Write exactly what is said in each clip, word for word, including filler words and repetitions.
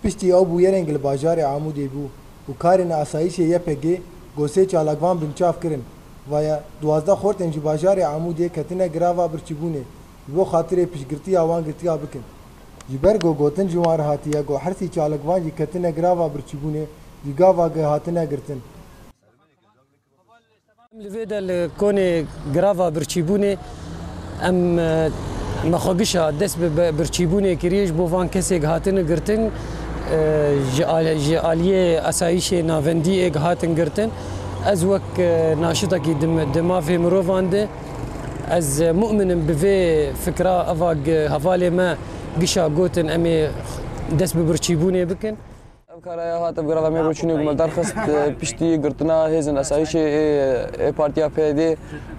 Piştî ew bûyerên li bajarê Amûdê bû û karên asayîşê Y P G go sê çalakvan binçav kirin. Vaya duwazdeh xortên ji bajarê Amûdê ketine girava birçîbûnê, ji bo xatirê piştgirtiya wan girtiya bikin. Ji ber ku gotin ji wan re hatiye ku her sî çalakvan jî ketine girava birçîbûnê, ji gava ge hatine girtin. Em li vê de li konê girava birçîbûnê em, e, me xwe gişa dest bi, bi birçîbûnê kiriye ji bo van kesêk hatine girtin, e, ji al-, ji aliyê asayîşê navendî êk hatin girtin. Ez wek, e, naşitekî di, di mafê mirovan de, ez, e, mu'min im bi vê fikra eva g-, hevalê me gişa gotin em ê dest bi birçîbûnê bikin. Ev kara ya hate bi girava me birçîbûnê ku me derxist, e, piştî girtina hêzên asayîşê ê, ê partiya P Y D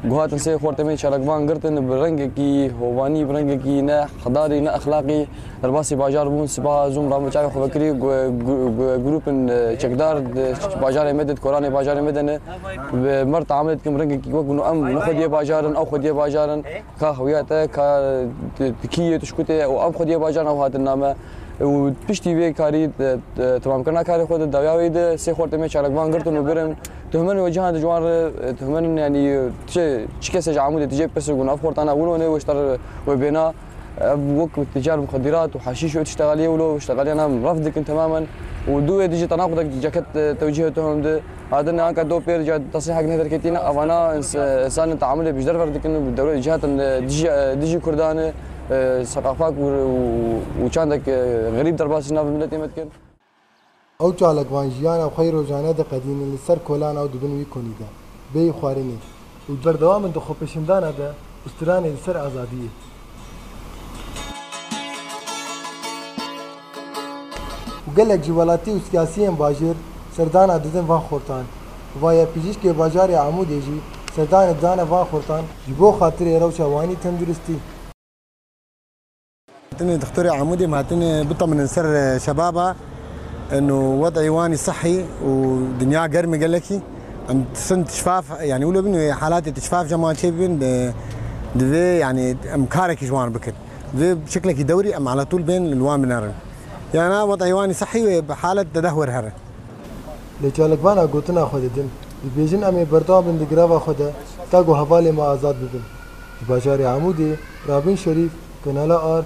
ku hatin sê xortê me çalakvan girtin, bi rengekî hovanî, bi rengekî ne hedarî, ne exlaqî derbasî bajar bûn. Sibaha zûm ravê çavê xwe vekirî, gu-, gu-, gu-, grûpên, e, çekdar di bajarê me de, di koranê bajarê me de ne. Bi me re teamilê dikin, bi rengekî wek ku em ne xwediyê bajar in, ew xwediyê bajar in. Ka hewiya te, ka tu, tu kî yê, tu ji ku tê ye û em xwediyê bajar ew hatin name. Û piştî vê karî, te-, te-, temamkirina karê xwe de dawiya wê de sê xortê me çalakvan girtin û birin. Tuhmenên we cihan di ciwan re, e, tuhmenên, yanî, çi, çi kesê ji Amûdê tijê pirsir û nav xortana wilo ne, wê ji te re wê bêna. Ev wek ticar muxedîrat û haşîş û tiştegaliyê wilo, tiştegaliya nam ref dikin temamen. Û du wê dijî tena xwe de ceket, e, tewcîhê tuhum de. Hatin anka do pêr ca tesrîhek ne derketîne, evana ins-, insanên teamulê bi ji derve re dikin û bi dewletê cihatin, e, dijî, e, dijî Kurdan e, e, seqafak û, û, û çandek, e, xerîb derbasî navê miletê me dikin. Ew çalakvan jiyana xwe yê rojane diqedînin li ser kolan ew dibin wî konî de, bêyî xwarinê û berdewam in di xwepêşindana de û stranê li ser azadiyê. Û gelek ji welatî û siyasiyên bajêr serdana didin van xortan. Vaye pijîşkê bajarê Amûdê jî serdanê dane van xortan ji bo xatirê rewşa wan î tenduristî. Hatine dixtorê Amûdê, me hatine biteminin ser, e, şebaba, eno wed'ê wan î sihî û dinya germ e gelekî. Em disin tişfaf, yanî wilo bin wê halatê tişfaf cema çê bibin, e, divê, yanî em karekî ji wan bikin. Divê bi şeklekî dewrî em ala tûl bên li wan binerin. Yana wed'ê wan î sihî wê bi halet de deh wer here. Lê çalakvana gotina xwe didin, dibêjin em ê berdewam bin di greva xwe de, ta ku hevalê me azad bibin. Ji bajarê Amûdê, Rabîn Şerîf, Kanala Ark,